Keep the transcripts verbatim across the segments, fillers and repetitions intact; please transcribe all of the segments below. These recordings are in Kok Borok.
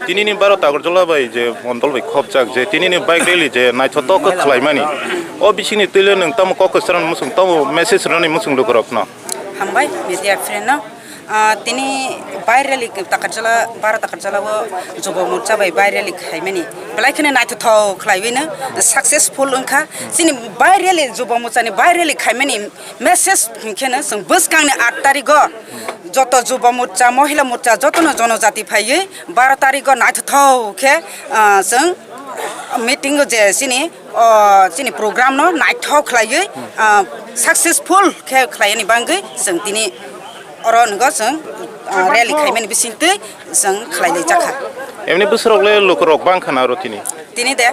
Tinini Baro Takarjala bai je mondol bai khopjak je tinini bike rally je naithotok khe khlaimani. O bisingni twile nwng tamo kok kwchwrani muchung, tamo message rwnani muchung lukurokno? Hambai media friend no. Ah, tini bike rally Takarjala, Baro Takarjala o Jubo Morcha bai bike rally khaimani. Belai kheno naithothok khlaiwi no successful wngkha. Chini bike rally, Jubo Morcha ni bike rally khaimani message hinkhe no chwng bwskangni aat tarikh o joto Jubo Morcha, Mohila Morcha jotono jonojati phaiwi baro tarikh o naithothok khe, ah, chwng meeting o je chini, o chini program no naithok khlaiwi, ah, successful khe khlaini bangwi chwng tini oro nwgo chwng, ah, rally khaimani bisingtwi chwng khlailaijak kha. Emni bwswrok le lukurok bang kha na oro tini? Tini de,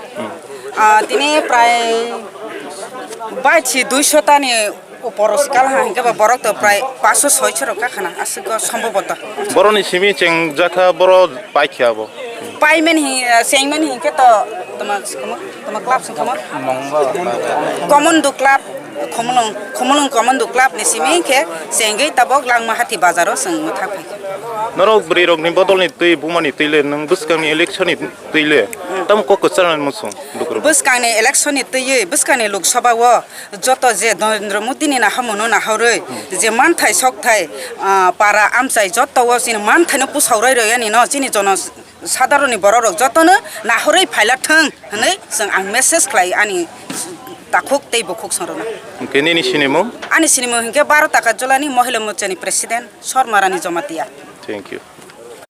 ah, tini prai baichi duisho tani upor sikal ha, hinkhe ba borok to prai paso soi chorok ka khana, aswk go somboboto. Boroni simi chengjakha, boro paikha bo. Paimen hi, chengmen hinkhe to toma, toma club sing toma. Common do club, Khumulwng, Khumulwng Common do club ni simi khe chengwi tabok Langma Hati bazaro chwng mwthak phaikha. Norok bwrwi rokni bodolni twi, bumani twi le, nwng bwskangni election ni twi le, tamo kok kwchwrani muchung lukurok? Bwskangni election ni twiwi, bwskangni Lok Sabha o joto je Narendra Modi ni naharmung no naharwi, je manthai sokthai, ah, para amchai joto o chini manthai no pusau roi roi ani no chini jono sadharoni borok rok joto no naharwi phaila thwng hwnwi chwng ang message khlai ani takhuk tei bukhuk song rok no. Hwnkhe nini sinimung? Ani sinimung hinkhe Baro Takarjala ni Mohila Morcha ni president Sorma Rani Jamatia. Thank you.